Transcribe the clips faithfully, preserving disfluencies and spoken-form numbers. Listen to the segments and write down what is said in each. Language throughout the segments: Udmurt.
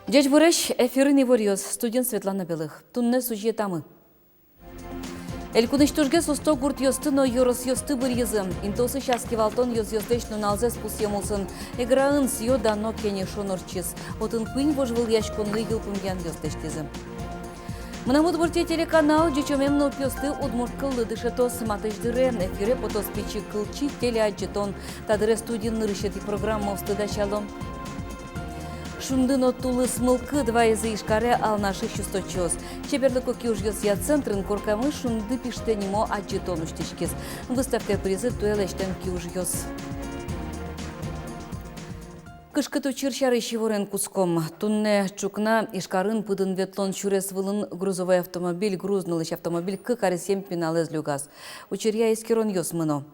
Ӟечбуресь! Эфирын «Иворъёс», студиын Светлана Белых. Туннэ сюжетамы. Элькунысь тужгес усто гуртъёсты но ёросъёсты быръизы. Интыосысь ас кивалтон ёзъёслэсь нуналзэс пусъем улсын Эграын сӥё-дано кенешон ортчиз. Отын куинь вожвылъяськонлы йылпумъянъёс лэсьтӥзы. «Мынам Удмуртие» телеканал ӟечомем нылпиосты удмурт кыллы дышетоз. Матысь дыре эфире потоз «Пичи кылчи» телеадӟытон. Та дыре студиын нырысетӥ программаосты дасяло. Шунды но тулыс мылкыд вайизы Ижкаре Алнашысь усточиос. Чеберлыко киужъёсъя центрын «Коркамы шунды пиштэ» нимо адӟытон усьтӥськиз. Выставкае пыризы туэ лэсьтэм киужъёс. Кышкыт учыр сярысь иворен кутском. Туннэ ӵукна Ижкарын пыдын ветлон сюрес вылын грузовой автомобиль, груз нуллӥсь автомобиль кык аресъем пиналэз люгаз. Учыръя эскеронъёс мыно.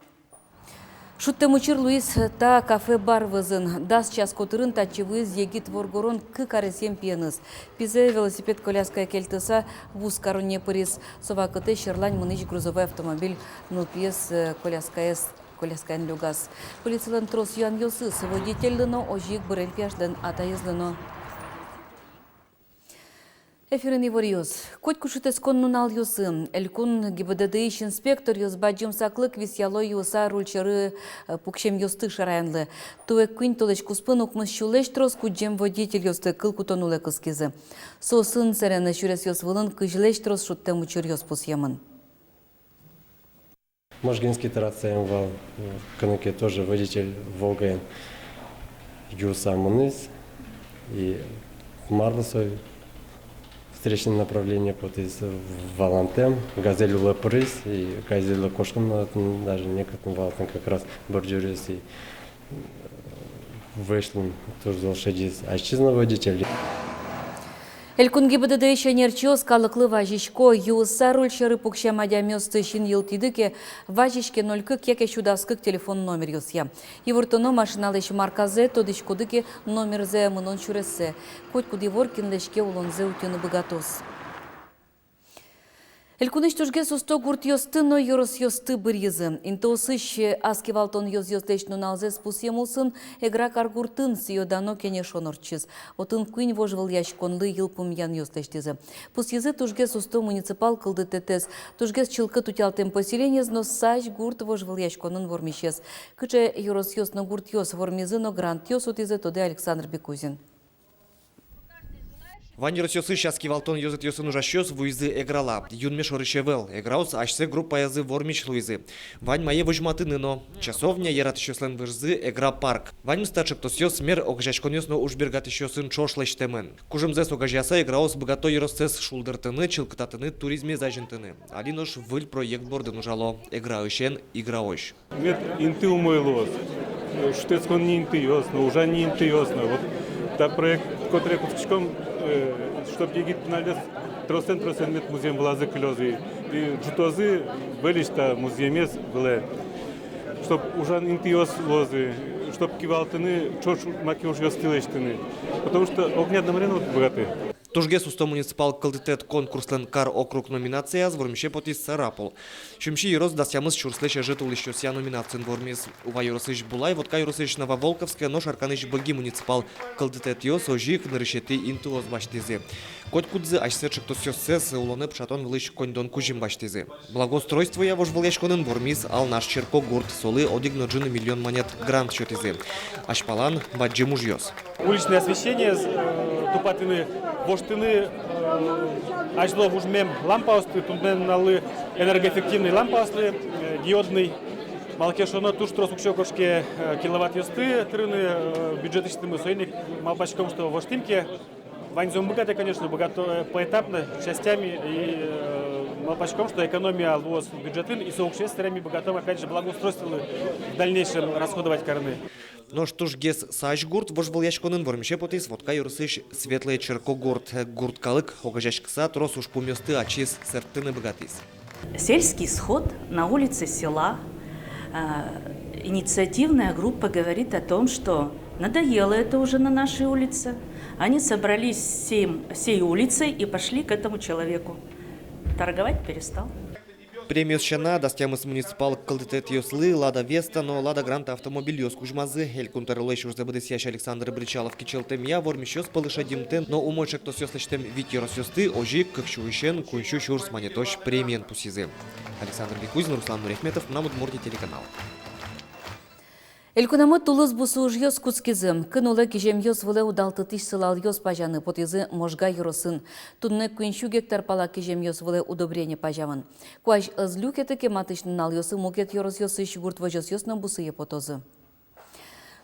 Шудтэм учыр луиз та кафе-бар вӧзын. Дас час котырын татчы вуиз егит воргорон кык аресъем пиеныз. Пизэ велосипед-коляскае кельтыса вузкаронние пыриз. Со вакытэ сьӧрлань мынӥсь грузовой автомобиль нылпиез, э, коляскаез, коляскаен люгаз. Полицилэн трос юанъёсыз водительлы но, озьы ик бырем пияшлэн атаезлы но. Эфирын «Иворъёс». Котькуд шутэтскон нуналъёсы элькун ГИБДД-ысь инспекторъёс бадӟым саклык висъяло юыса руль сьӧры, э, пуксемъёсты шараянлы. Туэ куинь толэзь куспын укмыс сюлэсь трос кудӟем водительёсты кыл кутон улэ кыскизы. Соосын сэрен сюресъёс вылын кызьлэсь трос шудтэм учыръёс пусъемын. Можгинский трасса эн вал, э, кӧня ке тоже водитель Волгаен юыса мынӥз, и марлы со встречное направление потӥз, валантэм, газель улэ пыриз, и газельлы кошкон но отын даже некытын вал, отын как раз бордюрез и вӧсь луын туж зол шедиз ачиз но водитель. Элькун ГИБДД-ысь ӧнерчиос калыклы вазисько: юыса руль сьӧры пуксем адямиосты син йылтӥды ке, вазиське ноль кык яке сю дас кык телефон номеръёсъя. Ивортоно машиналэсь марказэ, тодӥськоды ке номерзэ, мынон сюрессэ. Котькуд ивор кинлэсь ке улонзэ утьыны быгатоз. Элькунысь тужгес усто гуртъёсты но ёросъёсты быръизы. Интыосысь ас кивалтон ёзъёслэсь нуналзэс пусъем улсын Эгра каргуртын сӥё-дано кенешон ортчиз. Отын куинь вожвылъяськонлы йылпумъянъёс лэсьтӥзы. Пусйизы тужгес усто муниципал кылдытэтэз, тужгес чылкыт утялтэм поселениез но Сазьгурт вожвылъяськонын вормисез. Кыӵе ёросъёс но гуртъёс вормизы но грантъёс утӥзы, тодэ Александр Бекузин. Вань ёросъёсысь ас кивалтон ёзэтъёсын ужасьёс вуизы Эграла. Юнме шорысь ӧвӧл. Эграос асьсэ группаязы вормись луизы. Вань мае возьматыны но. Часовня, яратӥсьёслэн выжзы, Эгра парк. Ваньмыз та ӵектосъёс мер огазеяськонъёс но ужбергатӥсьёсын ӵош лэсьтэмын. Кужымзэс огазеяса, Эграос быгато ёроссэс шулдыртыны, чылкытатыны, туризмез азинтыны. Али нош выль проект бордын ужало. Эграысен Играозь. Мед инты умой луоз. Шутэтскон ни интыос но, ужан ни интыос но. Вот та проект котре кутскиськом, э, чтоб егит пиналъёс тросэн-тросэн мед музъем вылазы кылёзы. И ӝутозы выльысь та музъемез вылэ. Чтоб ужан интыос луозы, чтоб кивалтыны, ӵош маке ужъёсты лэсьтыны. Потому что огнад номрен вот быгатэ. Тужгес усто муниципал кылдытэт конкурслэн кар округ номинацияз вормисе потӥз Сарапул. Сюмси ёрос дас тямыс сюрслэсь ӧжыт улӥсьёсъя номинациын вормиз. Ува ёросысь Булай, Вотка ёросысь Нововолковское но Шарканысь Быги муниципал кылдытэтъёс озьы ик нырысетӥ интыос басьтӥзы. Котькудзы асьсэ ӵектосъёссэс улонэ пыӵатон вылысь коньдон кузьым басьтӥзы. Благоустройствоя вожвылъяськонын вормиз Алнаш черкогурт, солы одӥг но ӝыны миллион манет грант сётӥзы. Азьпалан бадӟым ужъёс. Уличное освещение, э, тупатыны, воштыны, э, азьло вужмем лампаосты, туннэ нуналлы энергоэффективный лампаослы, э, диодный. Малы ке шуоно, туж трос уксё кошке, э, киловаттъёсты тырыны, э, бюджетысьтымы, соин ик малпаськом, что воштӥм ке, ваньзэ ум быгатэ, конечно, быгато, э, поэтапно, частями, и, э, малпаськом, что экономия луоз бюджетын, и со уксёез собере ми быгатом, опять же, благоустройстволы в дальнейшем расходовать карыны. Нош тужгес Сазьгурт вожвылъяськонын вормисе потӥз Вотка ёросысь Светлое черкогурт. Гурт калык огазеяськыса трос ужпумъёсты ачиз сэрттыны быгатӥз. Сельский сход на улице села. Э, инициативная группа говорит о том, что надоело это уже на нашей улице. Они собрались всем, всей улицей и пошли к этому человеку. Торговать перестал. Премиос сяна, дас тямыс муниципал кылдытэтъёслы «Лада Веста» но «Лада Гранта» автомобильёс кузьмазы. Элькун тӧролэсь ужзэ быдэсъясь Александр Бречалов кичӧлтэмъя, вормисьёс пӧлы шедемтэ но умой ӵектосъёс лэсьтэм вить ёросъёсты озьы ик кык сюысен куинь сю сюрс манетозь премиен пусйизы. Александр Бекузин, Руслан Нуряхметов, «Мынам Удмуртие» телеканал. Элькунамы тулыс бусы ужъёс кутскизы. Кын улэ киземъёс вылэ удалтытӥсь сылалъёс пазяны потӥзы Можга ёросын. Туннэ куинь сю гектар пала киземъёс вылэ удобрение пазямын. Куазь ӧз люкеты ке, матысь нуналъёсы мукет ёросъёсысь гурт возёсъёс но бусые потозы.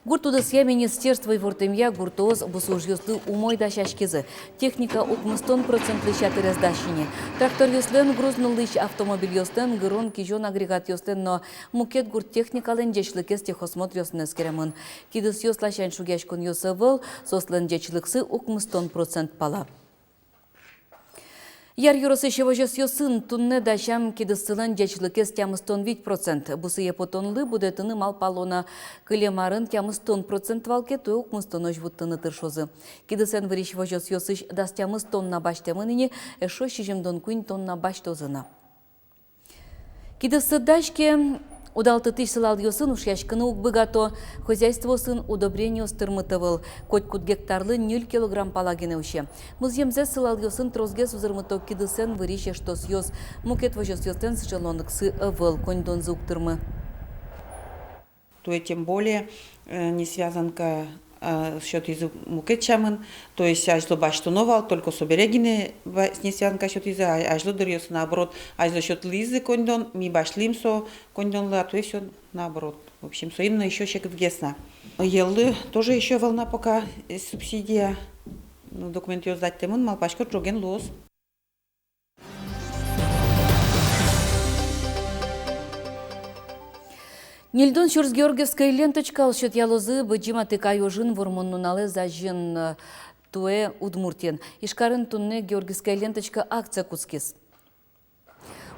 Гурт удысъя министерство ивортэмъя, гуртоос бусы ужъёслы умой дасяськизы. Техника укмыстон процентлэсь ятырез дась ини. Тракторъёслэн, груз нуллӥсь автомобильёслэн, гырон-кизён агрегатъёслэн но мукет гурт техникалэн ӟечлыкез техосмотръёсын эскеремын. Кидысъёс ласянь шугъяськонъёс ӧвӧл, соослэн ӟечлыксы укмыстон процент пала. Яр ёросысь возёсъёсын туннэ дасям кидыссылэн ӟечлыкез тямыстон вить процент. Бусые потонлы будэтыны малпало на. Кылем арын тямыстон процент вал ке, туэ укмыстонозь вуттыны тыршозы. Кидысэн вырись возёсъёсысь дас тямыс тонна басьтэмын ини, эшшо сизьымдон куинь тонна басьтозы на. Кидыссы дась ке, удалтытӥсь сылалъёсын ушъяськыны уг быгато. Хозяйствоосын удобрениос тырмыт ӧвӧл, котькуд гектарлы ньыль килограмм пала гинэ усе. Музъемзэс сылалъёсын тросгес узырмыто кидысэн вырись эштосъёс. Мукет возёсъёслэн сыӵе луонлыксы ӧвӧл, коньдонзы уг тырмы. Туэ тем более, э, несвязанка, э, сётӥзы мукет сямын, то есть азьло басьтоно вал, только собере гинэ ба-, несвязанка сётӥзы, а азьло дыръёсы наоборот, азьло сётылӥзы коньдон, ми басьтӥм со коньдонлы, а туэ всё наоборот. В общем, соин но ещё секытгес на. Йӧллы тоже ещё ӧвӧл на пока, э, субсидия, ну, документъёс дадьтэмын, малпасько, ӝоген луоз. Ньыльдон сюрс георгиевской ленточкаос сётъялозы Быдӟым Атыкай ожын Вормон нуналэз азьын, э, туэ Удмуртиын. Ижкарын туннэ «Георгиевская ленточка» акция кутскиз.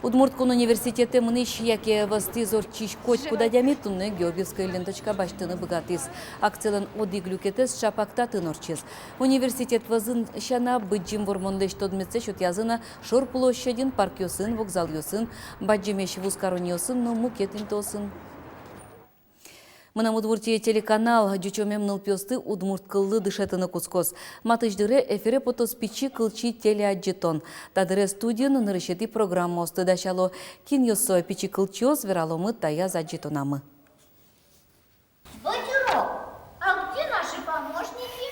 Удмурт кун университетэ мынӥсь яке вӧзтӥз ортчись котькуд адями туннэ «Георгиевская ленточка» басьтыны быгатӥз. Акцилэн одӥг люкетэз ӵапак татын ортчиз. Университет вӧзын сяна, Быдӟым Вормонлэсь тодметсэ сётъязы на шор площадьын, паркъёсын, вокзалъёсын, бадӟымесь вузкаронниосын но мукет интыосын. «Мынам Удмуртие» телеканал ӟучомем нылпиосты удмурт кыллы дышетыны кутскоз. Матысь дыре эфире потоз «Пичи кылчи» телеадӟытон. Та дыре студиын нырысетӥ программаосты дасяло. Кинъёс со пичи кылчиос, вераломы таяз адӟытонамы. Батюрок, а где наши помощники?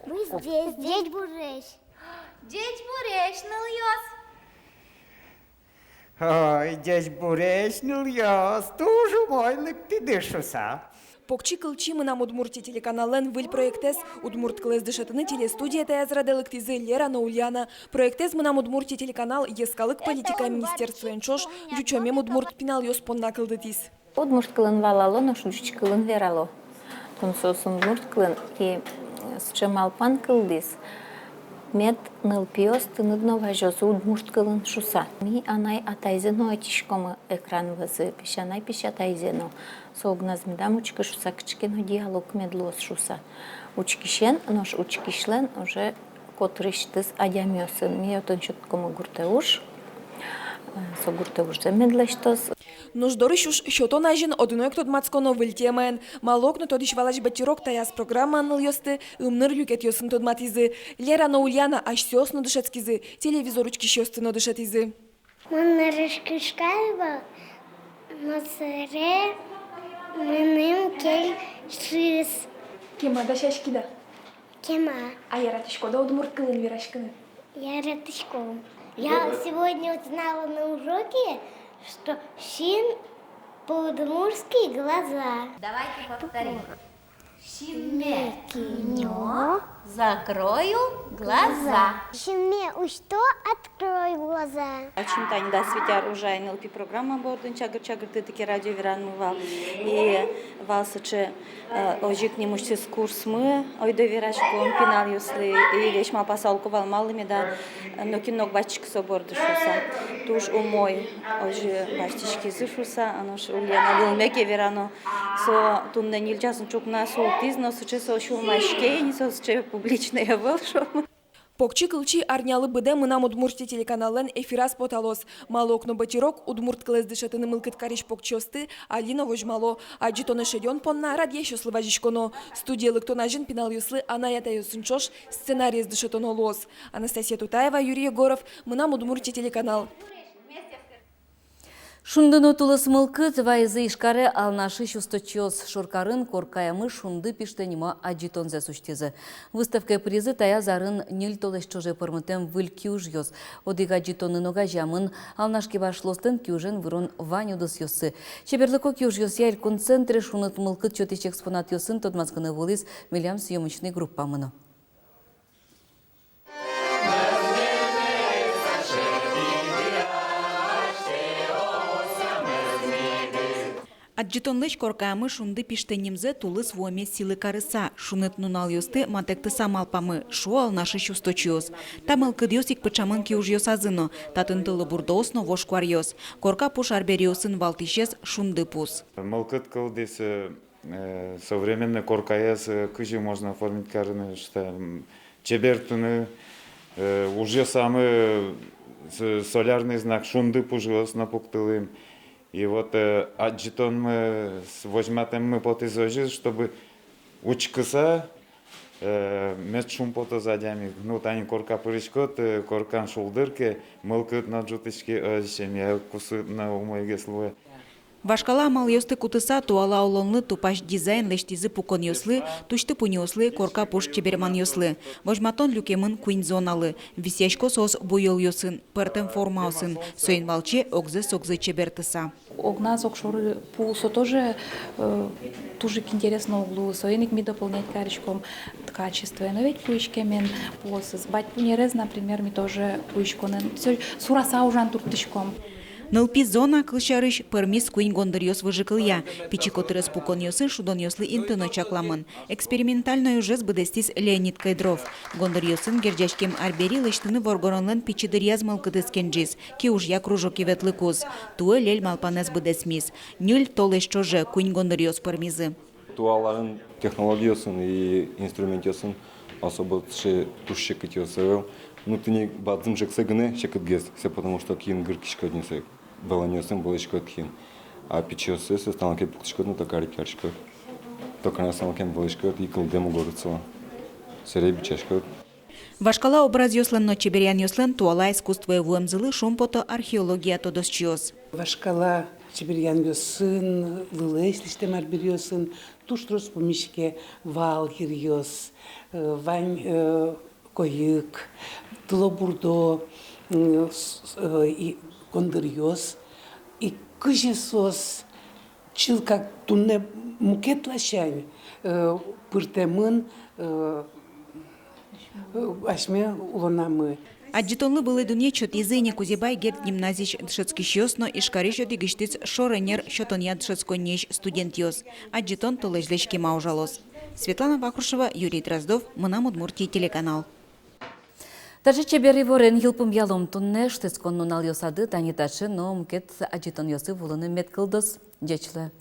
Мы здесь, здесь, Бурысь. Ӟечбуресь, нылъёс! Ой, ӟечбуресь, нылъёс, туж умой лыктӥды шуса. «Покчи кылчи», «Мынам Удмуртие» телеканаллэн выль проектэз. Удмурт кылэз дышетыны телестудие таяз радэ лыктӥзы Лера но Ульяна. Проектэз «Мынам Удмуртие» телеканал йӧскалык политикая министерствоен ӵош ӟучомем удмурт пиналъёс понна кылдытӥз. Удмурт кылын валало, нош ӟуч кылын верало. Тунсо соосын удмурт кылын, и, э, сыӵе малпан кылдӥз: мед нылпиос тыныд но вазёзы удмурт кылын шуса. Ми анай-атайзэ но ӧтиськомы экран вӧзы, песянай-песятайзэ но. Со огназ медам учкы шуса, кыӵе ке но диалог мед луоз шуса. Учкисен, нош учкисьлэн уже котырысьтыз адямиосын. Ми отын сётӥськомы гуртэ уж, э, со гуртэ ужзэ мед лэсьтоз. Нош дорысь уж сётон азьын одно ик тодматсконо выль темаен. Малы ке но тодӥсь-валась Батюрок таяз программаын нылъёсты ымныр люкетъёсын тодматӥзы. Лера но Ульяна асьсэос но дышетскизы, телевизор учкисьёсты но дышетӥзы. Мон нырысь кышкай вал, но собере мыным кельшиз. Кема дасяськид-а? Кема. А яратӥськод-а удмурт кылын вераськыны? Яратӥсько. Я сегодня узнала на уроке, что син по-удмуртски глаза. Давайте повторим. Синме кинё, закрою глаза. Синме усьто, открою глаза. Ачим тани дас вить ар ужай нылпи программа бордын, «Чагыр-чагыр тытыки» радио веранмы вал. И вал сыӵе, э, озьы ик нимысьтыз курсмы, ойдо вераськон пиналъёслы, и весь малпаса улӥсько вал, малы меда, э, нокин но уг басьтӥськы со борды шуса. Туж умой озьы басьтӥськизы шуса, а нош Ульяна вылме ке верано. Со туннэ ньыль часын ӵукна султӥз, но сыӵе со сюлмаське ини, со сыӵе публичной ӧвӧл, шуом. Покчи кылчи арнялы быдэ «Мынам Удмуртие» телеканаллэн эфираз поталоз. Малы ке но быдӟырок удмурт кылэз дышетыны мылкыд карись покчиосты али но возьмало. Адӟытонэ шедён понна радъясьёслы вазиськоно. Студие лыктон азьын пиналъёслы анай-атайёсын ӵош сценариез дышетоно луоз. Анастасия Тутаева, Юрий Егоров, «Мынам Удмуртие» телеканал. Шунды но тулыс мылкыд вайизы Ижкаре Алнашысь усточиос. Шоркарын «Коркаямы шунды пиштэ» нимо адӟытонзэс усьтӥзы. Выставкае пыризы таяз арын ньыль толэзь ӵоже пӧрмытэм выль киужъёс. Одӥг адӟытонын огазеямын Алнаш кивалэтлэн киужен вырон вань удысъёссы. Чеберлыко киужъёсъя элькун центре шуныт мылкыд сётӥсь экспонатъёсын тодматскыны вуылӥз милям съёмочной группамы но. Адӟытонлэсь «Коркаямы шунды пиштэ» нимзэ тулыс вуэмез сӥлы карыса, шуныт нуналъёсты матэктыса малпамы, шуо Алнашысь усточиос. Та мылкыдъёс ик пыӵамын киужъёсазы но, татын тылобурдоос но вож куаръёс. Корка пуш арбериосын валтӥсез — шунды пус. Мылкыд кылдӥз, э, э, современной коркаез, э, кызьы можно оформить карыны, что, м, чебертыны, э, ужъёсамы, э, с-, солярный знак шунды пужъёс но пуктылӥм. И вот, э, адӟытонмы, с-, возьматэммы потӥз озьы, чтобы учкыса, э, мед шумпотоз адями. Ну, тани корка пыриськод, э, коркан шулдыр ке, мылкыд но ӝутӥське, озьы семья кусып но умойгес луэ. Вашкала амалъёсты кутыса, туала улонлы тупась дизайн лэсьтӥзы пуконъёслы, тусьты-пуньыослы, корка пуш чеберманъёслы. Возьматон люкемын куинь зоналы. Висъясько соос буёлъёсын, пӧртэм формаосын, соин валче огзэс огзы чебертыса. Огназ огшоры пуо со тоже, э, туж ик интересно уг луы, соин ик ми дополнять кариськом ткачествоен. Но ведь пуиськемен пуосыз. Бадьпу нерез, например, ми тоже пуиськонэн со-, сураса ужан турттӥськом. Нылпи зона, кылсярысь, пӧрмиз куинь гондыръёс выжыкылъя. Пичи котырес пуконъёсын шудонъёслы инты но чакламын. Экспериментальной ужез быдэстӥз Леонид Кедров. Гондыръёсын герӟаськем арбери лэсьтыны воргоронлэн пичи дыръяз мылкыдыз кенӟиз, киужъя кружоке ветлыкуз. Туэ лель малпанэз быдэсмиз. Ньыль толэзь ӵоже куинь гондыръёс пӧрмизы. Туалаын технологиосын и инструментъёсын особо сыӵе туж секытъёс ӧвӧл. Ну, тӥни бадӟым ӝӧксэ гинэ секытгес, всё потому что киын гыркиськод ни сое, валанъёсын вылӥськод киын. А пичиоссэ, сое станокэ пуктӥськод но токарь кариськод. Токарь станокен вылӥськод и кылдэ мугорыд солэн. Сэре бичаськод. Вашкала образъёслэн но чеберъянъёслэн туала искусствое вуэмзылы шумпото археология тодосчиос. Вашкала чеберъянъёсын, лылэсь лэсьтэм арбериосын туж трос пумиське вал йыръёс, э, вань, э, койык, тылобурдо, м, с-, с-, э, и гондыръёс, и кызьы соос чылкак туннэ мукет ласянь, э, пыртэмын, э, э, асьме улонамы. Адӟытонлы вылӥ дунъет сётӥзы ини Кузебай Герд гимназиысь дышетскисьёс но Ижкарысь одӥгысьтыз шорэнер сётонъя дышетсконниысь студентъёс. Адӟытон толэзьлэсь кема ужалоз. Светлана Вахрушева, Юрий Дроздов, «Мынам Удмуртие» телеканал. Таӵе чебер иворен йылпумъялом туннэ. Шутэтскон нуналъёсады тани таӵе но мукет адӟытонъёсы вуылыны мед кылдоз. Ӟеч луэ.